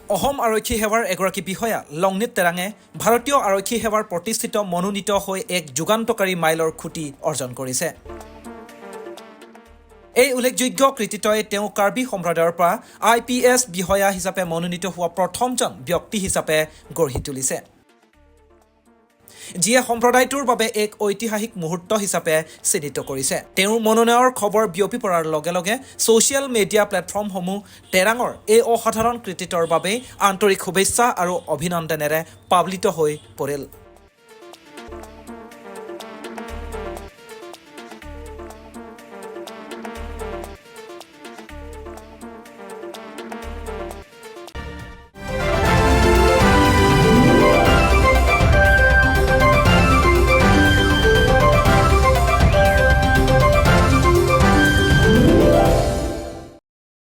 অসম আৰক্ষী সেৱাৰ এগৰাকী বিষয়া লংনিত তেৰাঙে ভাৰতীয় আৰক্ষী সেৱাৰ প্ৰতিষ্ঠিত মনোনীত হৈ এক যুগান্তকাৰী মাইলৰ খুঁটি অৰ্জন কৰিছে। এই উল্লেখযোগ্য কৃতিত্বই তেওঁ কাৰ্বি সম্প্ৰদায়ৰ পৰা আইপিএছ বিষয়া হিচাপে মনোনীত হোৱা প্ৰথমজন ব্যক্তি হিচাপে গঢ়ি তুলিছে, যিয়ে সম্প্ৰদায়টোৰ বাবে এক ঐতিহাসিক মুহূৰ্ত হিচাপে চিহ্নিত কৰিছে। তেওঁৰ মনোনয়নৰ খবৰ বিয়পি পৰাৰ লগে লগে ছ'চিয়েল মিডিয়া প্লেটফৰ্মসমূহ তেৰাঙৰ এই অসাধাৰণ কৃতিত্বৰ বাবেই আন্তৰিক শুভেচ্ছা আৰু অভিনন্দনেৰে প্লাৱিত হৈ পৰিল।